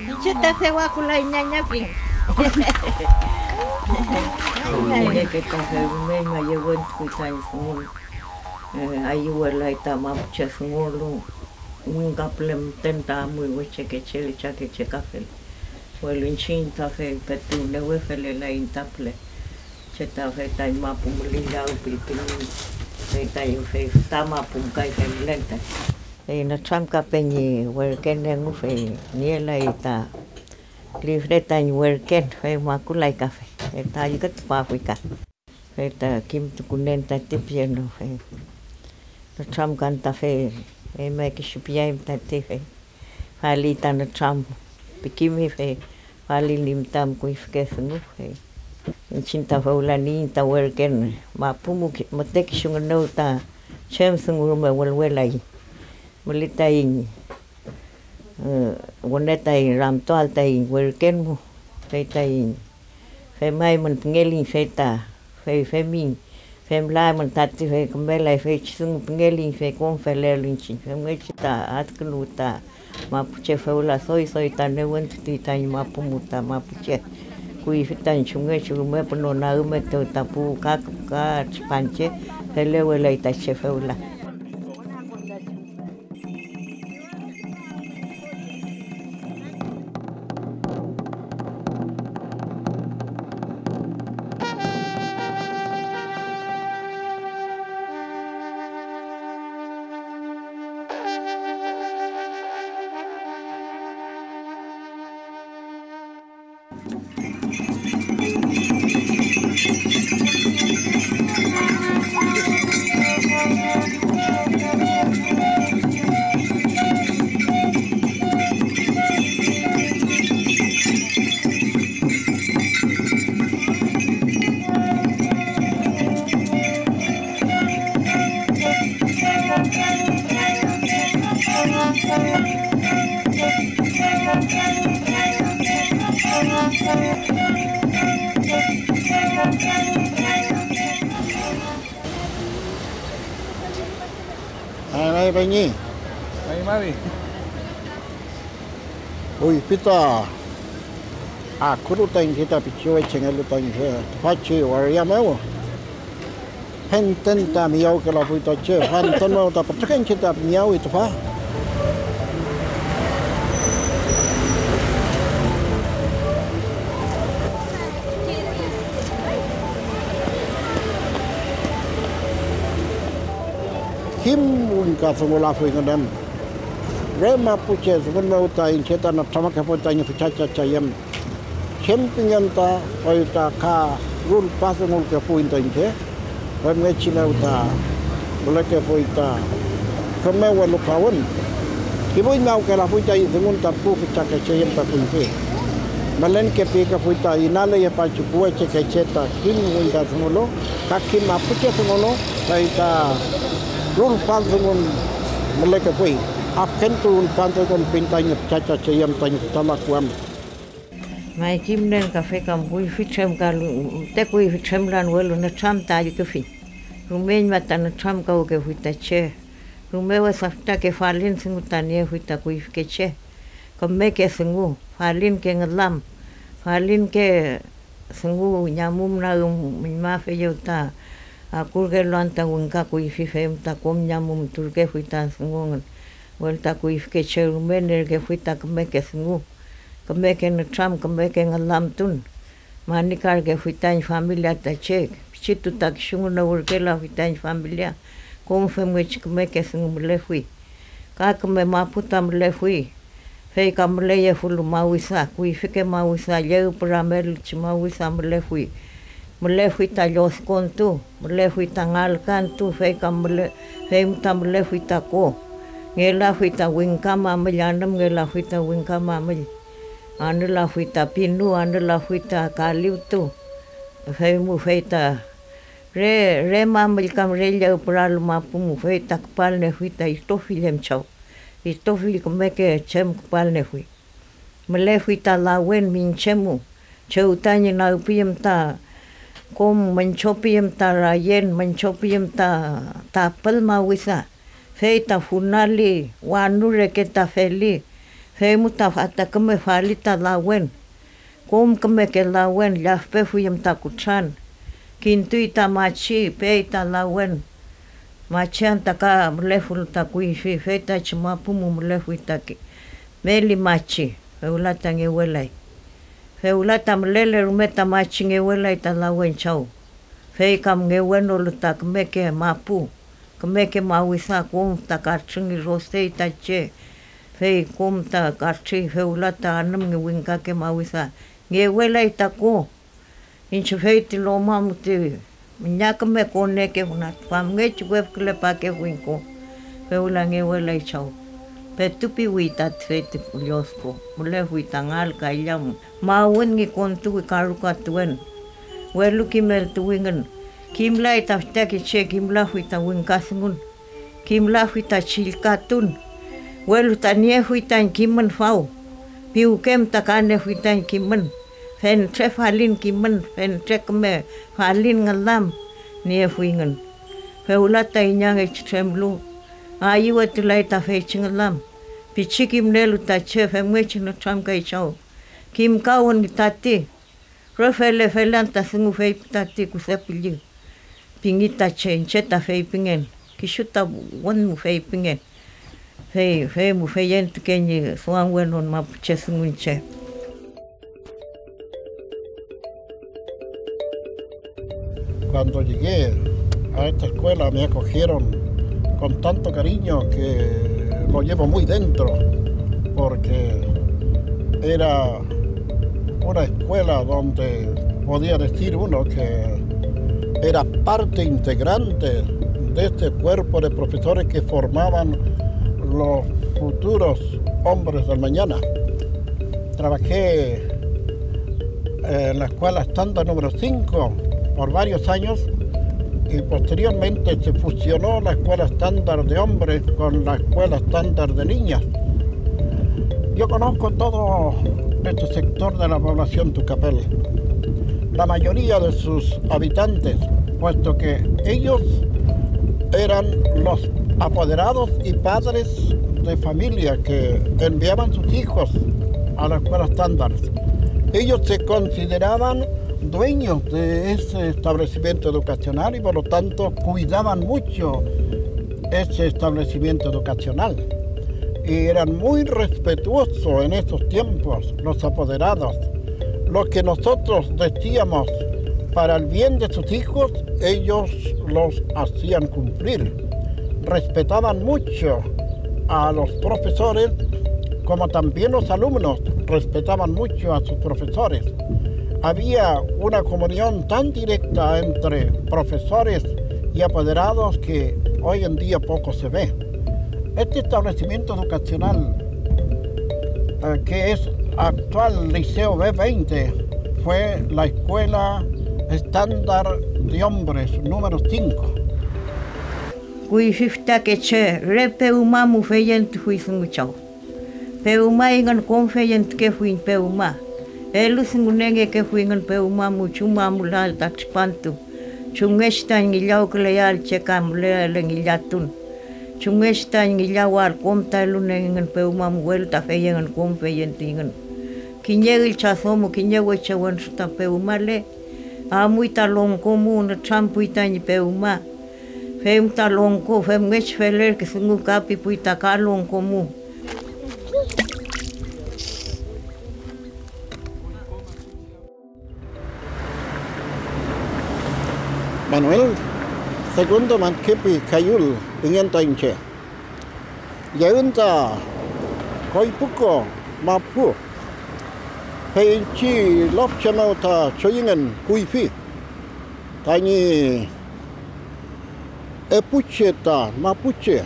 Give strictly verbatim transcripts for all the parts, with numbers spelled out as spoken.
Iñche ta dewakulay ñaña pin. Kiñeke kafe rumeñma yewentukuy tañi dungun, eh, ayüwelay ta mapuche dungulu, wingkapüle müten ta amuy wechekeche, üllchakeche kafe. Welu iñchiñ ta fey petu newe felelaiñ ta püle, che ta fey tañi mapu mülillagpilpilmi, fey tañi fey füta mapu kay femlen ta. Fey nütramkape ñi werken engu, fey nielay ta lifre tañi werken, fey makulay kafe, fey ta allkütupafuy ka. Fey ta kimtukunen tati pieno, fey nütramkan ta fey, fey may kisu piyaymi tati, fey fali ta nütram pikimi, fey fali limtam kuyfike dungu, fey iñchiñ ta fewla niyiñ ta werken mapu mu ki-, müte kisu ngünew ta chem dungu rume welwelaiñ. Müley taiñ, eh, wüne taiñ ramtuael taiñ werken mu, fey taiñ femaymün pingeliñ, fey ta, fey femiñ, femlaymün tati, fey kümelay feychi dungu pingeliñ, fey kom felelu iñchiñ, femngechi ta adkünuwi ta mapuche fewla doy doy ta newentutuy tañi mapu mu ta mapuche kuyfi tañi chumngechi rume püno nagümetew ta pu ka, ka tripanche, felewelay ta che fewla. Ay, may peñi. May mami. Kuyfi ta akulu ta iñche ta pichiwechengelu ta iñche tüfachi waria mew. Fenten ta miyawkelafuy ta che, fenten mew ta pütrükenche ta miyawi tüfa. Kim wingkadungulafuy ngün em. Re mapuche dungun mew ta iñche ta nütramkefuy tañi füchacha chayem. Chem pingen ta fey ta ka rulpadungulkefuiñ ta iñche, femngechi mew ta mülekefuy ta küme welukawün. Kibuñmawkelafuy tañi dungun ta pu füchakecheyem ta kuyfi. Mülenke pikefuy ta inaleyepachi pu wechekeche ta kim wingkadungulu ka kim mapuche dungulu, fey ta rulpan dungun mülekefuy. Afkentu rulpan dungun pin tañi füchachacheyem tañi fütra laku am. May kimnen kafe kam kuyfi tremkalu, te kuyfi tremlan, welu nütram ta allküfiñ. Rumeñma ta nütramkawkefuy ta che. Rume wesa fütrake falin dungu ta niefuy ta kuyfike che. Kümeke dungu, falinke ngülam, falinke dungu ñamum nagüm miñmafeyew ta akurkelu anta wingka kuyfi, fey ta kom ñamum turkefuy ta dungu engün. Welu ta kuyfike che rume nierkefuy ta kümeke dungu, kümeke nütram, kümeke ngülamtun. Manikarkefuy tañi familia ta che, pichitu ta kisu ngünewürkelafuy tañi familia, kom femngechi kümeke dungu mülefuy. Ka küme mapu ta mülefuy, fey ka müleyefulu mawisa, kuyfike mawisa, llew püra meluchi mawisa mülefuy. Mülefuy ta llodkontu, mülefuy ta ngalkantu, fey ka müle-, fey ta mülefuy ta ko. Ngelafuy ta wingka mamüll, anümngelafuy ta wingka mamüll. Anülafuy ta pinu, anülafuy ta kaliwtu, fey mu fey ta re, re mamüll kam re llew püralu mapu mu, fey ta küpalniefuy ta itrofill em chaw, itrofill kümeke chem küpalniefuy. Mülefuy ta lawen miñche mu, chew tañi nagpiyüm ta kom, münchopiyüm ta rayen, münchopiyüm ta tapül mawisa, Fey ta funali, wanu reke ta feli, fey mu ta fa-, ta küme fali ta lawen. Kom kümeke lawen llafpefuy em ta kutran, kintuy ta machi, pey ta lawen. Machi anta ka mülefulu ta kuyfi, fey tachi mapu mu mülefuy ta ki-, meli machi, fewla ta ngewelay. Fewla ta mülele rume ta machi ngewelay ta lawen chaw, fey kam ngewenolu ta kümeke mapu, kümeke mawida, kom ta katrüngi rosey ta che, fey kom ta katrüy, fewla ta anümngi wingkake mawida, ngewelay ta ko. Iñche fey ti loma mu ti miña küme koneke, famngechi wefkülepakefuiñ ko, fewla ngewelay chaw. Petu piwi ta tüfey ti llodko, mülefuy ta ngal ka illamum, mawün ñi kontuwi ka rukatuwen. Welu kimeltuwingün, kimlay ta fütakeche, kimlafuy ta wingkadungun, kimlafuy ta chillkatun, welu ta niefuy tañi kimün faw, piwke am ta ka niefuy tañi kimün, fentre falin kimün, fentre küme falin ngülam niefuyngün. Fewla ta inangechi tremlu, ayüwetulay ta feychi ngülam, pichi kimnielu ta che femngechi nütramkay chaw. Kimkawün tati, re fele felan ta dungu feypi tati kuse püllü, pingi ta che, iñche ta feypingen, kisu ta wün mu feypingen, fey, fey mu feyentuke ñi duamwenon mapuche dungun che. Cuando llegué a esta escuela me acogieron con tanto cariño que lo llevo muy dentro, porque era una escuela donde podía decir uno que era parte integrante de este cuerpo de profesores que formaban los futuros hombres del mañana. Trabajé en la escuela estándar número cinco por varios años y posteriormente se fusionó la escuela estándar de hombres con la escuela estándar de niñas. Yo conozco todo este sector de la población Tucapel, la mayoría de sus habitantes, puesto que ellos eran los apoderados y padres de familia que enviaban sus hijos a la escuela estándar. Ellos se consideraban dueños de ese establecimiento educacional y por lo tanto cuidaban mucho ese establecimiento educacional. Y eran muy respetuosos en esos tiempos los apoderados. Lo que nosotros decíamos para el bien de sus hijos, ellos los hacían cumplir. Respetaban mucho a los profesores, como también los alumnos respetaban mucho a sus profesores. Había una comunión tan directa entre profesores y apoderados que hoy en día poco se ve. Este establecimiento educacional, eh, que es actual Liceo B veinte, fue la escuela estándar de hombres número cinco. Kuyfi fütakeche re pewma mu feyentufuy dungu chaw. Pewmayngün, kom feyentukefuiñ pewma. Eludungunengekefuyngün pewma mu chumamulael ta tripantu, chumngechi tañi ngillawküleael che ka mülele ngillatun, chumngechi tañi ngillawael kom ta elunengengün pewma mu, welu ta fey engün kom feyentuyngün. Kiñe üllcha domo, kiñe weche wentru ta pewmale, amuy ta longko mu, nütrampuy tañi pewma. Fey ta longko femngechi felerke dungu ka pipuy ta ka longko mu. Manuel Segundo Mankepi Kayül pingen ta iñche. Yewün ta Koypuko mapu, feychi lofche mew ta choyüngen kuyfi tañi epuche ta mapuche,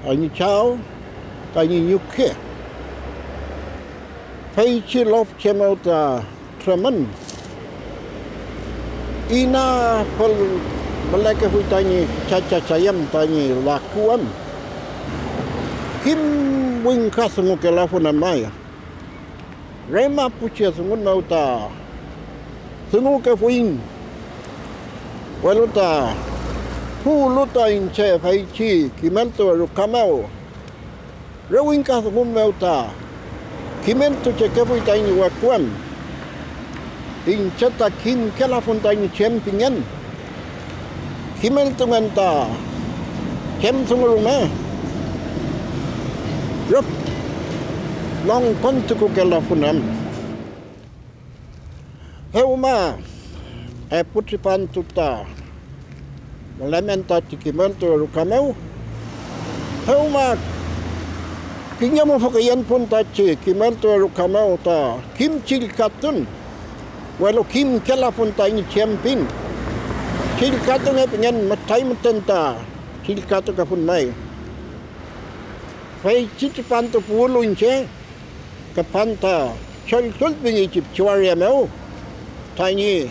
tañi chaw, tañi ñuke. Feychi lofche mew ta tremün. Inafül mülekefuy tañi chachachayüm, tañi lakuwüm. Kim wingka dungukelafun em may. Re mapuche dungun mew ta dungukefuiñ, welu ta Puwlu ta iñche feychi kimeltuwe ruka mew, re wingka dungun mew ta kimeltuchekefuy taiñ weküem. Iñche ta kimkelafun taiñ chem pingen. Kimeltungen ta chem dungu rume rüf longkontukukelafun am. Dewma epu tripantu ta mülemen tati kimeltuwe ruka mew, dewma kiñe mufü küyen pun tati kimeltuwe ruka mew ta kim chillkatun, welu kimkelafun taiñ chem pin. Chillkatunge pingen mütray müten ta chillkatukefun may. Feychi tripantu puwlu iñche, küpan ta Cholltull pingechi pichi waria mew tañi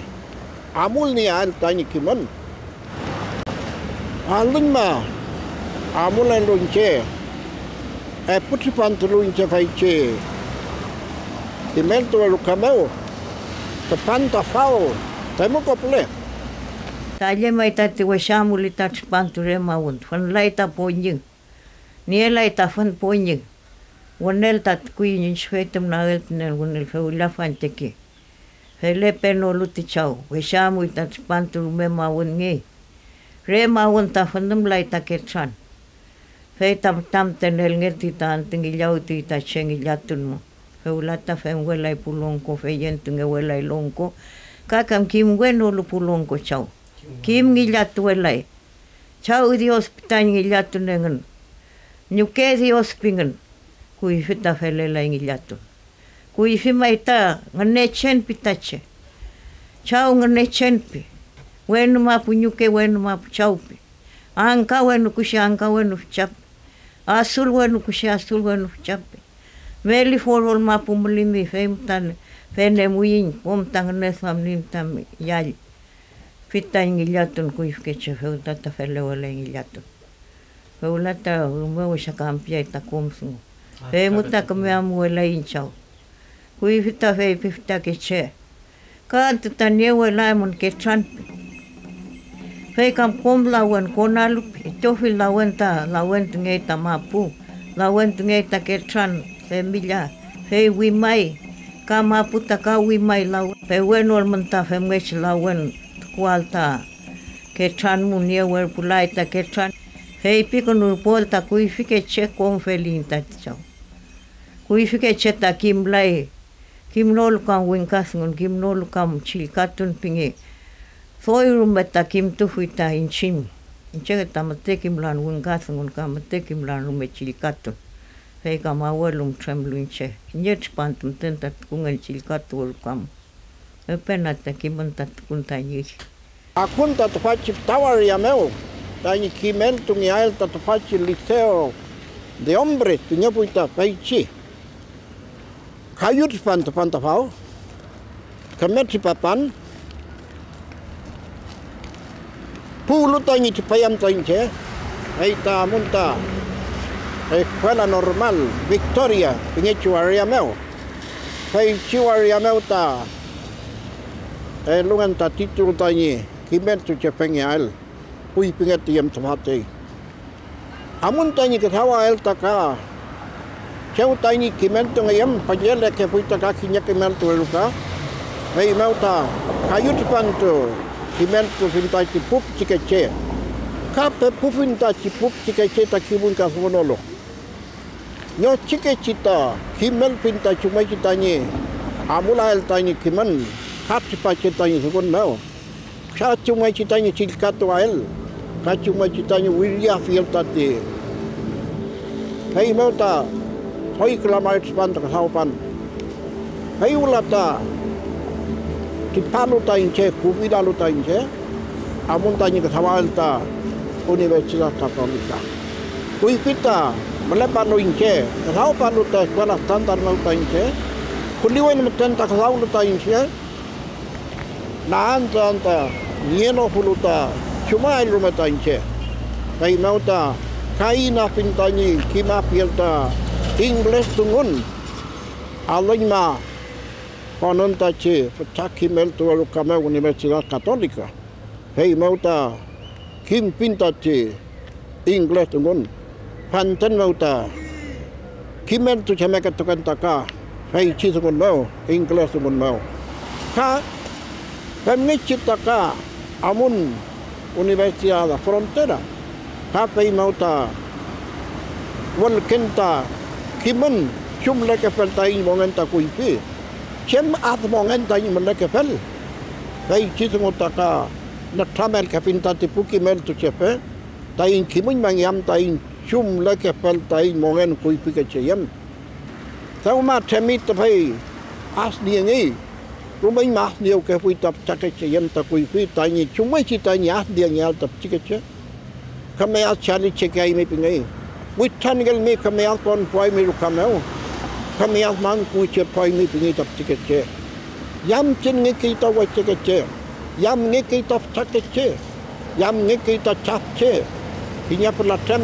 amulnieael tañi kimün. Alüñma amulelu iñche, epu tripantulu iñche feychi kimeltuwe ruka mew, küpan ta faw temuko püle. Ta llemay tati wesa amuli ta tripantu re mawün, fün lay ta poñü. Nielay ta fün poñü, wünel ta tukuy ñi feytümnagel pünen wünel fewla fañteke. Felepenolu ti chaw, wesa amuy ta tripantu rume mawünngey. Re mawün ta fünümlay ta ketran. Fey ta mütamten elngertuy ta antü ngillawtuy ta che ngillatun mu. Fewla ta femwelay pu longko, feyentungewelay longko, ka kam kimwenolu pu longko chaw. Kim ngillatuwelay. Chaw Dios pi tañi ngillatun engün, ñuke Dios pingün, kuyfi ta felelay ngillatun. Kuyfi may ta Ngünechen pi ta che. Chaw Ngünechen pi, wenu mapu ñuke, wenu mapu chaw pi. Angka wenu kushi, angka wenu fücha pi. Asul wenu kushi, asul wenu fücha pi. Meli forol mapu mülimi, fey mütan fenemuiñ kom ta ngüneduamniñ tami yall. Fey tañi ngillatun kuyfike che, fewla ta felewelay ngillatun. Fewla ta rume wesa kam piay ta kom dungu. Fey mu ta küme amuwelaiñ chaw. Kuyfi ta feypifi ta ke che: Ka antü ta niewelaymün ketran, fey kam kom lawen konalu, itrofill lawen ta lawentungey ta mapu, lawentungey ta ketran, femilla, fey wimay, ka mapu ta ka wimay lawen. Pewenolmün ta femngechi lawen tukuael ta ketran mu, niewerpulay ta ketran, feypikünurpuel ta kuyfike che kom feliyiñ tati chaw. Kuyfike che ta kimlay, kimnolu kam wingkadungun, kimnolu kam chillkatun pinge, doy rume ta kimtufuy ta iñchiñ. Iñche ta müte kimlan wingkadungun, ka müte kimlan rume chillkatun, fey kam awelum tremlu iñche. Kiñe tripantu müten ta tukungen chillkatuwe ruka mu. Epena ta kimün ta tukun tañi üy. Akun ta tüfachi füta waria mew tañi kimeltungeael ta tüfachi Liceo de Hombres pingefuy ta feychi. Kayu tripan tüpan ta faw, küme tripapan, puwlu tañi tripayam ta iñche, fey ta amun ta Escuela Normal Victoria pingechi waria mew. Feychi waria mew ta elungen ta titulo tañi kimeltuchefengeael, kuyfinge tüyem tüfa tey. Amun tañi küdawael ta ka chew tañi kimeltungeyem, püllelekefuy ta ka kiñe kimeltuwe ruka, feymew ta kayu tripantu kimeltufiñ tati pu pichikeche, ka pepufiñ tati pu pichikeche ta kim wingkadungunolu. Ñochikechi ta kimelfiñ ta chumngechi tañi amulael tañi kimün ka tripache tañi dungun mew, ka chumngechi tañi chillkatuael, ka chumngechi tañi wiriafiel tati. Feymew ta doy küla mari tripantu küdawpan. Fey wüla ta tripalu ta iñche, jubilalu ta iñche, amun tañi küdawael ta Universidad Católica. Kuyfi ta mülepalu iñche, küdawpalu ta escuela estándar mew ta iñche, juliwen müten ta küdawlu ta iñche, la antü anta nienofulu ta chumael rume ta iñche. Feymew ta ka inafiñ tañi kimafiel ta ingles dungun, alüñma Konon tachi fütra kimeltuwe ruka mew Universidad Católica, feymew ta kim pin tati inglés dungun, fanten mew ta kimeltuchemeketuken ta ka feychi dungun mew, inglés dungun mew. Ka femngechi ta ka amun Universidad Frontera, ka feymew ta wülken ta kimün chumlekefel taiñ mongen ta kuyfi, chem ad mongen taiñ mülekefel. Feychi dungu ta ka nütramelkefiñ tati pu kimeltuchefe taiñ kimüñmangeam taiñ chumlekefel taiñ mongen kuyfike che yem. Dewma tremi tüfey asniengey, rumeñma asniewkefuy ta fütakeche yem ta kuyfi tañi chumngechi tañi asniengeael ta pichikeche. Kümeachi alichekeaymi pingey, witrangelmi kümeael konpuaymi ruka mew, kümeael man kuwüchepuaymi pingey ta pichikeche. Yamchenngekey ta wechekeche, yamngekey ta fütakeche, yamngekey ta chafche, kiñe pülatrem,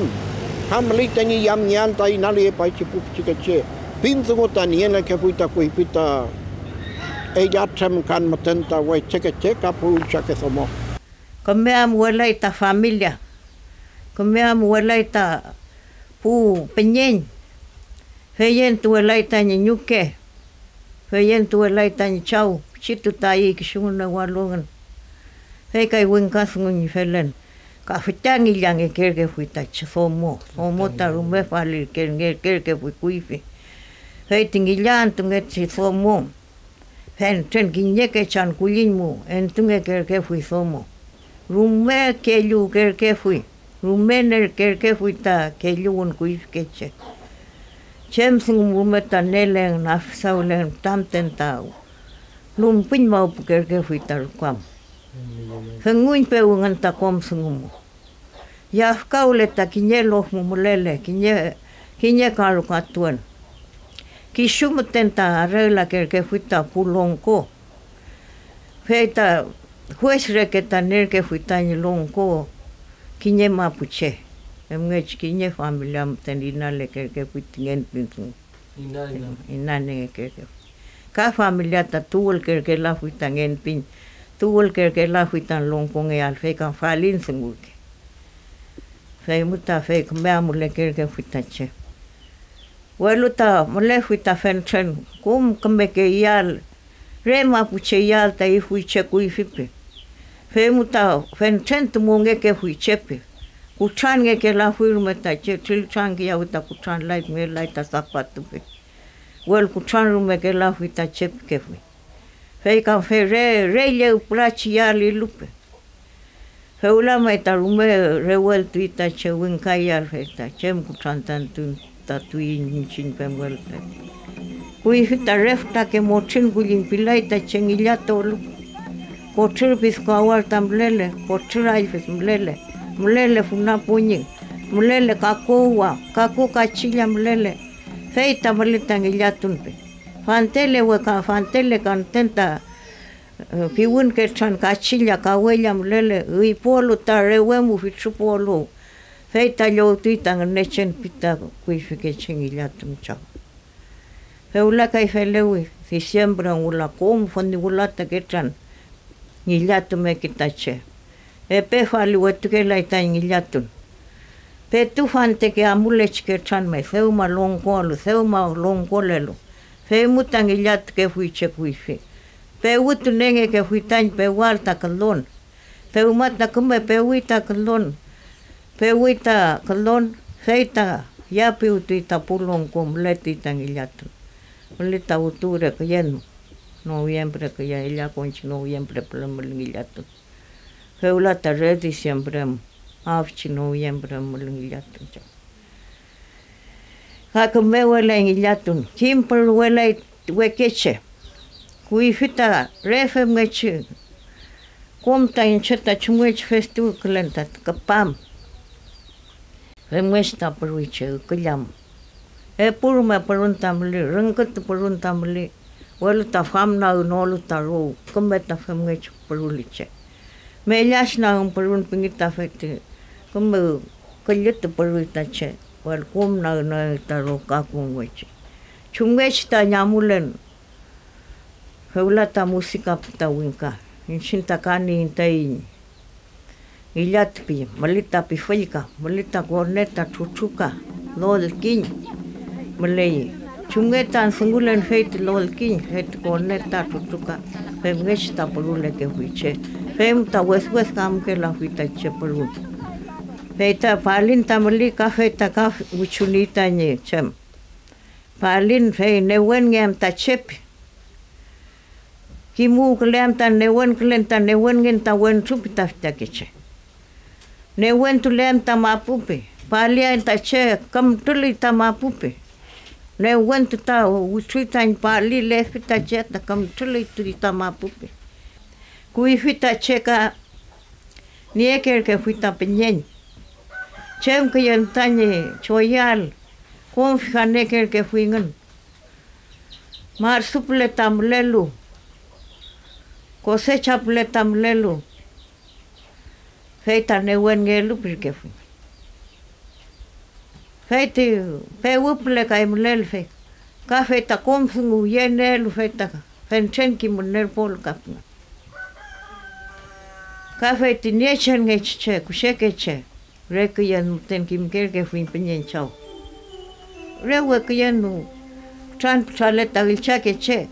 ka müley tañi yamngeael ta inaliyepaychi pu pichikeche, pin dungu ta nielekefuy ta kuyfi ta ellatrem kan müten ta wechekeche ka pu üllchake domo. Küme amuwelay ta familia, küme amuwelay ta pu peñeñ, feyentuwelay tañi ñuke, feyentuwelay tañi chaw, pichitu ta ayüy kisu ngünewalu engün, fey kay wingka dungu ñi felen, ka fücha ngillangekerkefuy ta che domo, domo ta rume falirke-, ngerkerkefuy kuyfi, fey ti ngilla antüngechi domo. Fentren kiñeke chan kulliñ mu entungekerkefuy domo, rume kelluwkerkefuy, rume nerkerkefuy ta kelluwün kuyfike che. Chem dungu rume ta nelen, afsawlen, tamten ta lumpuñmawpukerkefuy ta ruka mu. Dunguñpewngün ta kom dungu mu. Yafkawle ta kiñe lof mu mülele, kiñe, kiñe karu katuwen. Kisu müten ta arreglakerkefuy ta pu longko, fey ta jues reke ta nierkefuy tañi longko kiñe mapuche, femngechi kiñe familia müten inalekerkefuy ti ngenpin dungu. Ina, ina. Inanengekerkefuy. Ka familia ta tuwülkerkelafuy ta ngenpin, tuwülkerkelafuy ta longkongeael, fey ka falin dungurke. Feymu ta fey küme amulekerkefuy ta che. Welu ta mülefuy ta fentren kom kümeke iyael, re mapuche iyael ta ifuy che kuyfi pi. Feymu ta fentren tumongekefuy che pi. Kutranngekeelafuy rume ta che, triltrangkiyawi ta kutran lay, ngelay ta zapatu pi. Welu kutranrumekelafuy ta che pikefuy. Fey ka fe re, re llewpürachi iyael ilupe. Fewla may ta rume reweltuy ta che wingka iyael, fey ta chem kutrantantuy ta tuwiñ iñchiñ femwelpe. Kuyfi ta re fütrake motrin kulliñ pilay ta che ngillatolu. Kotrür pidku awar ta mülele, kotrür allfü mülele, mülele funa puñi, mülele kaku uwa, kaku kachilla mülele, fey ta müli ta ngillatun pe. Fantele weka, fantele ka müten ta, eh, piwünke tran kachilla kawella mülele, üypolu ta rewe mu fitrüpolu, fey ta llowtuy ta Ngünechen pi ta kuyfike che ngillatun chaw. Fewla kay felewi, diciembre wüla kom foni wüla ta ketran ngillatumeke ta che. Epe fali wetukelay tañi ngillatun. Petu fanteke amulechi ketran mew, dewma longkoalu, dewma longkolelu, feymu ta ngillatukefuy che kuyfi. Pewütunengekefuy tañi pewael ta külon. Dewma ta küme pewi ta külon, pewi ta külon, fey ta yapiwtuy ta pu longko, mületuy ta ngillatun. Müley ta octubre küyen, noviembre küyen, ella konchi noviembre püle müley ngillatun. Fewla ta re diciembre am, afchi noviembre am müley ngillatun. Ka küme welay ngillatun, kim püruwelay wekeche. Kuyfi ta re femngechi kom ta iñche ta chumngechi festuwkülen ta küpam. Femngechi ta püruy che üküllam. Epu rume pürün ta müli, rüngkütu pürün ta müli, welu ta famnagünolu ta row, küme ta femngechi püruli che. Mellash nagün pürün pingi ta feti küme küllütu püruy ta che, welu kom nagünoy ta row ka kumngechi. Chumngechi tañi amulen, fewla ta musika püta wingka, iñchiñ ta ka nieiñ taiñ Ngillatupiñ, müley ta pifüllka, müley ta korneta, trutruka, lolkiñ müley. Chumngechi ta dungulen fey ti lolkiñ, fey ti korneta, trutruka, femngechi ta pürulekefuy che, fey ta weswes ka amukelafuy ta che pürun. Fey ta palin ta müley ka fey ta ka wichuni tañi chem. Palin fey newenngeam ta chepe. Kimuwküleam ta newenkülen ta newenngen ta wentru pi ta fütakeche. Newentuleam ta mapupi, paliay ta che kümtrüluy ta mapupi. Newentu ta wütruy tañi pali, lefi ta che ta kümtrüluy tuy ta mapupi. Kuyfi ta che ka niekerkefuy ta püñeñ. Chem küyen tañi choyal, konfianiekerkefuyngün. Marsu püle ta mülelu, kosecha püle ta mülelu, fey ta newenngelu pirkefuy. Fey ti pewü püle kay mülelu, fey ka fey ta kom dungu yenieelu, fey ta fentren kimün nerpolu ka püngün. Ka fey ti niechenngechi che, kushekeche, re küyen müten kimkerkefuiñ püñeñ chaw. Re weküyen nutran pütrale ta üllchake che,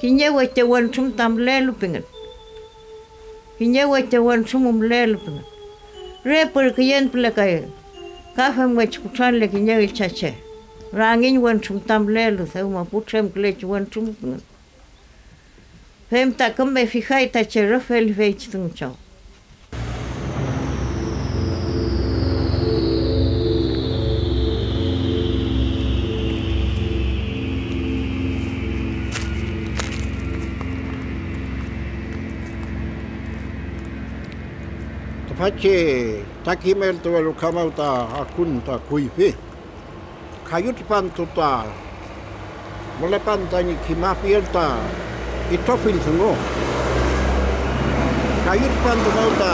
kiñe wente wentru ta mülelu pingün. Kiñe wente wentru mülelu pingün. Re pürküyen püle kay, ka femngechi kutranle kiñe üllchache, rangiñ wentru ta mülelu, dewma putremkülechi wentru pingün. Fem ta küme fijay ta che rüf feli feychi dungu chaw. Tüfachi ta kimeltuwe ruka mew ta akun ta kuyfi. Kayu tripantu ta mülepan tañi kimafiel ta itrofill dungu. Kayu tripantu mew ta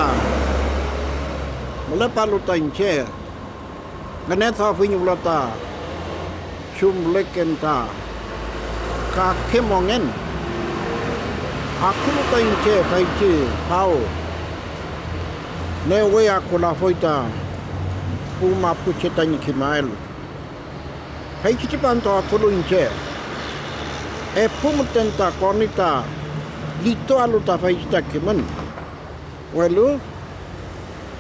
mülepalu ta iñche, ngüneduafiñ wüla ta chumleken ta kake mongen. Akulu ta iñche feychi faw, newe akulafuy ta pu mapuche tañi kimael. Feychi tripantu akulu iñche, epu müten ta koni ta llitualu ta feychi ta kimün, welu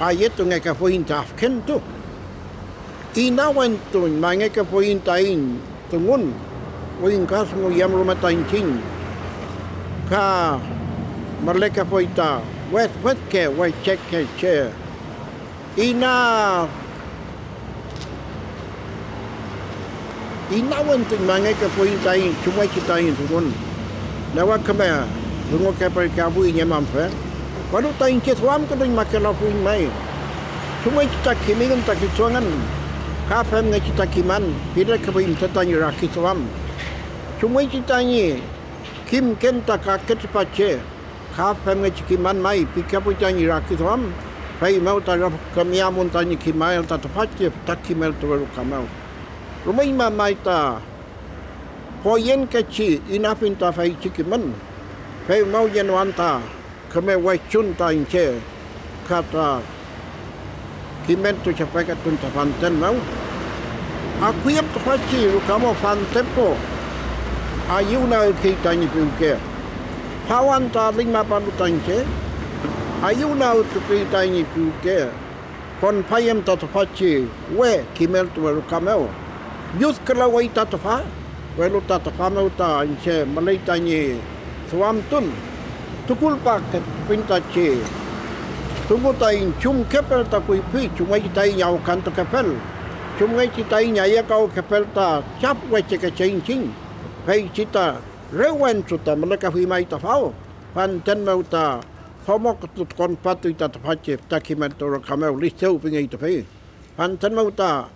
ayetungekefuiñ ta afkentu. Inawentuñmangekefuiñ taiñ dungun, wingkadungu yem rume ta iñchiñ, ka mülekefuy ta wedwedke wecheke che. Ina, inawentuñmangekefuiñ taiñ chumngechi taiñ dungun, newe küme dungukeperkeafuiñ ñi mamfe, welu ta iñche duamkünuñmakelafuiñ may, chumngechi ta kimingün ta kisu engün, ka femngechi ta kiman pilekefuy müten tañi rakiduam, chumngechi tañi kimken ta kake tripache. Ka femngechi kiman may pikefuy tañi rakiduam, feymew ta rüfkümi amun tañi kimael ta tüfachi fütra kimeltuwe ruka mew. Rumeñma may ta poyenkechi inafiñ ta feychi kimün, feymew yenoan ta küme wechun ta iñche ka ta kimeltuchepeketun ta fanten mew. Akuyüm tüfachi ruka mew fantepu ayüwnagkey tañi piwke. Faw anta adüñmapalu ta iñche, ayüwnagtukuy tañi piwke. Konpayüm ta tüfachi we kimeltuwe ruka mew. Lludkülewey ta tüfa, welu ta tüfa mew ta iñche müley tañi duamtun. Tukulpakefuiñ tachi dungu taiñ chumkefel ta kuyfi, chumngechi taiñ awkantukefel, chumngechi taiñ ayekawkefel ta chaf wechekeche iñchiñ, feychi ta re wentru ta mülekafuy may ta faw, fanten mew ta domo konpatuy ta tüfachi fütra kimeltu ruka mew, Liceo pingey tüfey. Fanten mew ta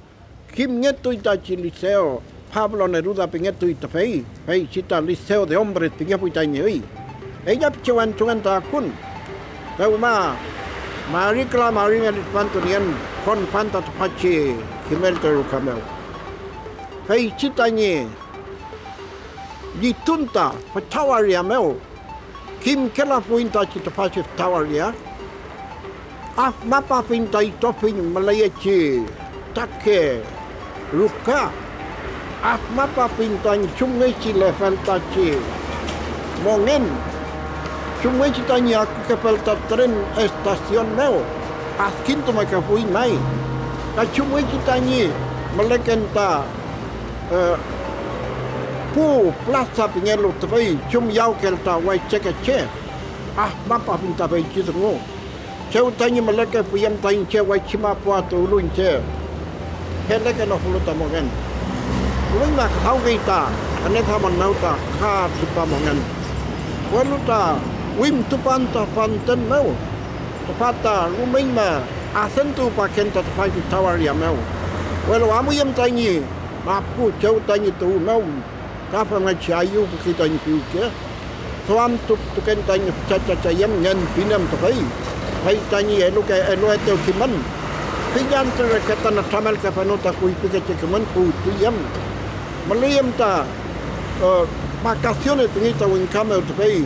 kimngetuy tachi Liceo, Pablo Neruda pingetuy tüfey, feychi ta Liceo de Hombres pingefuy tañi üy. Ella pichi wentrungen ta akun, dewma mari küla mari meli tripantu nien konpan ta tüfachi kimeltu ruka mew. Feychi tañi llitun ta fütra waria mew, kimkelafuiñ tachi tüfachi fütra waria. Afmapafiñ ta itrofiñ müleyechi fütrake ruka. Afmapafiñ tañi chumngechi lefel tachi mongen, chumngechi tañi akukefel ta tren estacion mew, adkintumekefuy may, ka chumngechi tañi müleken ta, eh, pu plaza pingelu tüfey chumyawkel ta wechekeche. Afmapafiñ ta feychi dungu. Chew tañi mülekefuyem ta iñche wechi mapu tuwlu iñche, felekenofulu ta mongen. Puliñma küdawkey ta ngüneduamün mew ta ka tripa mongen, welu ta wimtupan ta fanten mew. Tüfa ta rumeñma adentuwpaken ta tüfachi fütra waria mew, welu amuyem tañi mapu chew tañi tuwü mew. Ka femngechi ayüwpuki tañi piwke, duamtutuken tañi füchachachayem ngen pinem tüfey, fey tañi eluke-, eluetew kimün. Fill antü reke ta nütramelkefenu ta kuyfikeche kimün puwtuyem. Müleyem ta, eh, vacaciones pingey ta wingka mew tüfey,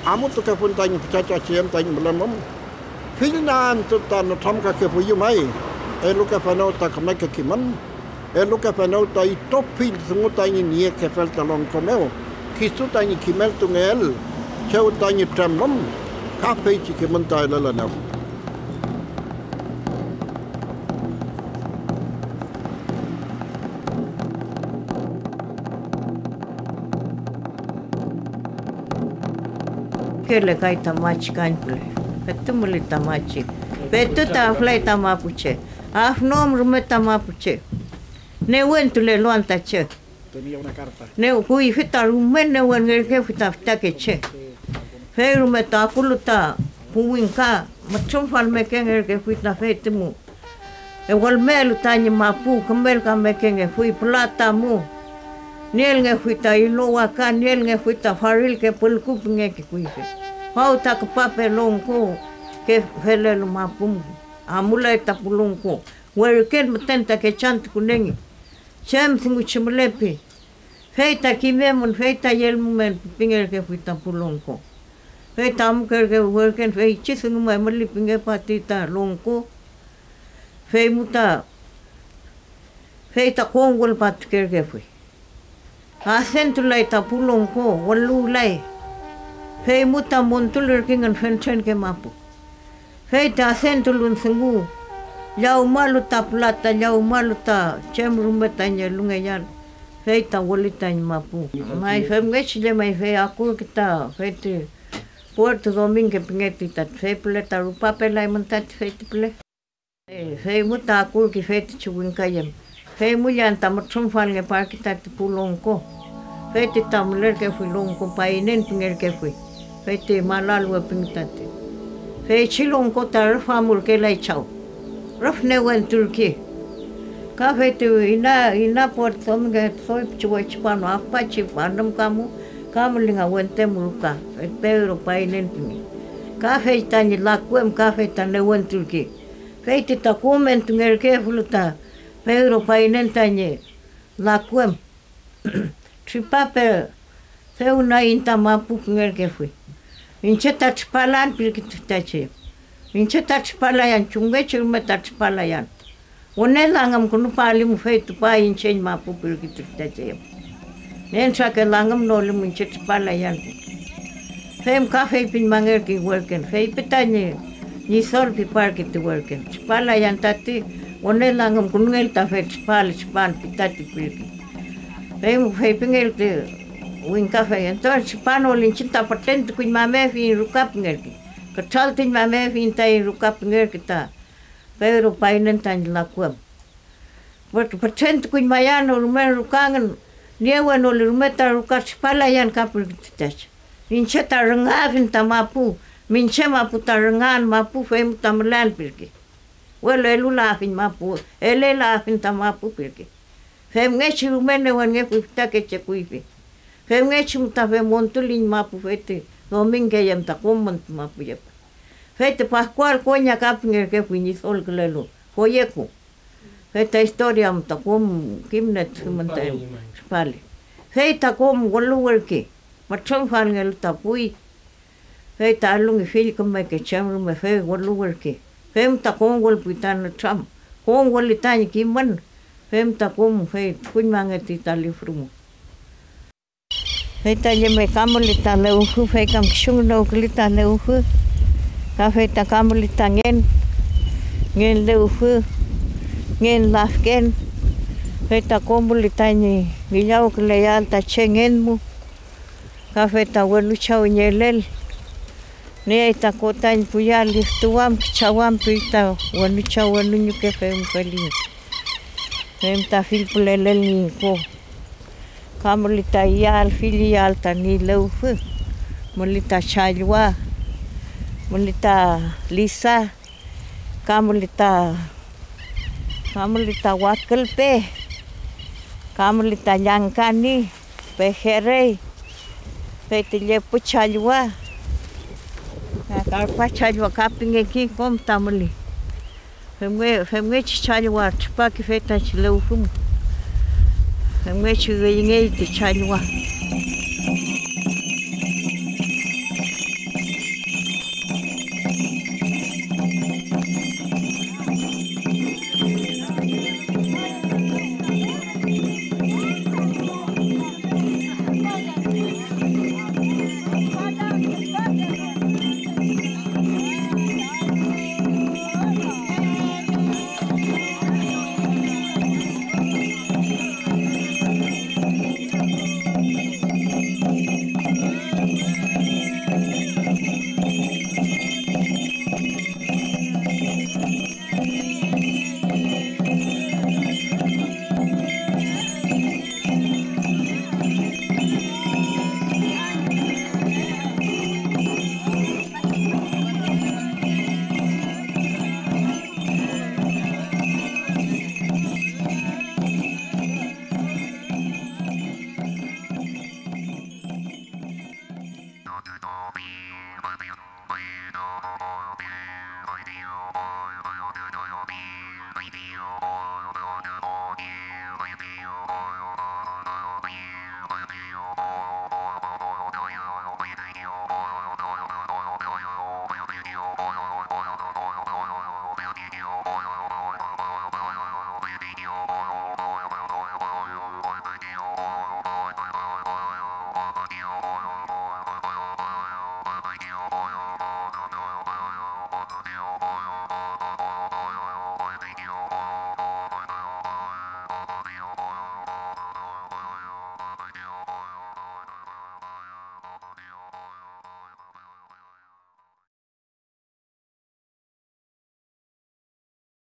amutukefun tañi füchachachayem tañi mülemum. Fill na antü ta nütramkakefuyu may, elukefenew ta kümeke kimün. Elukefenew ta itrofill dungu tañi niekefel ta longko mew, kisu tañi kimeltungeel chew tañi tremüm ka feychi kimün ta elelenew. Kelekay ta machi kañpüle, petu müli ta machi, petu ta aflay ta mapuche, afnoam rume ta mapuche. Newentulelu anta che. New kuyfi ta rume newenngerkefi ta fütakeche. Fey rume ta akulu ta pu wingka, mütrümfalmekengerkefuy ta fey ti mu. Ewülmelu tañi mapu, kümelkamekengefuy pülata mu. Nielngefuy ta ilo waka, nielngefuy ta farilke pülku pingeke kuyfi. Faw ta küpape longko ke felelu mapu mu, amulay ta pu longko. Werken müten ta kechantukunengi, chem dunguchi mülepi. Fey ta kimemün, fey ta yelmumün, pingerkefuy ta pu longko. Fey ta amukerkefuy werken, feychi dungu mew müli pingepati ta longko, fey mu ta, fey ta kom wülpatukerkefuy. Adentulay ta pu longko, wüluwlay, fey mu ta montulürkengün fentrenke mapu. Fey ta adentulun dungu, llawmalu ta pülata, llawmalu ta chem rume tañi elungeael, fey ta wüli tañi mapu. May femngechi llemay, fey akurke ta fey ti Puerto Domingo pingeti tati, fey püle ta rupapelaymün tati feyti püle. Fey mu ta akurki feytichi wingkayem, fey mu lla anta mütrümfalngeparki tati pu longko, fey ti ta mülerkefuy longko paynen pingerkefuy, fey ti malaluwe pingi tati. Feychi longko ta rüf amurkelay chaw, rüf newenturki. Ka fey ti ina, ina puerto doy pichi wechipanu afpachi anümka mu, ka mülinga wente mu ruka, fey Pedro paynen pingi. Ka fey tañi laku em ka fey ta newenturki. Fey ti ta komentungerkefulu ta Pedro paynen tañi laku em, tripape, dew naiñ ta mapu pingerkefuy. Iñche ta tripalan pirki tüfachi. Iñche ta tripalayan, chumngechi rume ta tripalayan. Wüne langümkünupaalimu, fey tüfa iñche ñi mapu pirki tüfachi. Nentrake langümnolimu iñche tripalayan. Fey ka feypiñmangerkey werken, feypi tañi Ñidol piparki ti werken. Tripalayan tati wüne langümkünungel ta fey tripal, tripan pi tati pirki. Fey feypingel ti wingkafey, entonces tripanol iñchiñ ta pütren tukuñmamefiñ ruka pingerki. Kütraltuñmamefiñ taiñ ruka pingerki ta Pedro paynen tañi laku em. Püt-, pütren tukuñmayan rume ruka engün, niewenoli rume ta ruka tripalayan ka pirkütutechi. Iñche ta rüngafiñ ta mapu, miñche mapu ta rüngan mapu, fey mu ta mülean pirki. Welu elulafiñ mapu, elelafiñ ta mapu pirki. Femngechi rume newenngefuy fütakeche kuyfi. Femngechi mu ta fey montuliñ mapu, fey ti Domingo em ta kom montu mapu yepa. Fey ti Pascual koña ka pingerkefuy ñi solkülelu, Foyeku. Fey ta historia am ta kom kimnetufimün ta tripale. Fey ta kom wüluwürki, mütrümfalngelu ta puwi. Fey ta alüngi fill kümeke chem rume, fey wüluwürki. Fem ta kom wülpuy ta nütram, kom wüli tañi kimün, fem ta kom fey tukuñmangetuy ta lifru mu. Fey ta yeme ka müli ta lewfü, fey kam kisu ngünewküli ta lewfü, ka fey ta ka müli ta ngen, ngen lewfü, ngen lafken, fey ta kom müli tañi ngillawküleael ta che ngen mu. Ka fey ta wenu chaw ñi elel, niey ta ko tañi pu yall liftuwam, kichawam, piy ta wenu chaw wenu ñuke fewmkeliñ. Fem ta fill püle elel ñi ko. Ka müli ta iyael, fill iyael ta ni lewfü, müli ta challwa, müli ta lisa, ka müli ta, ka müli ta wakülpe, ka müli ta llangkani, pejerey, fey ti llepü challwa, ka karpa challwa, ka pingeki kom ta müli. Femnge-, femngechi challwa tripaki fey tachi lewfü mu, femngechi üyngey ti challwa.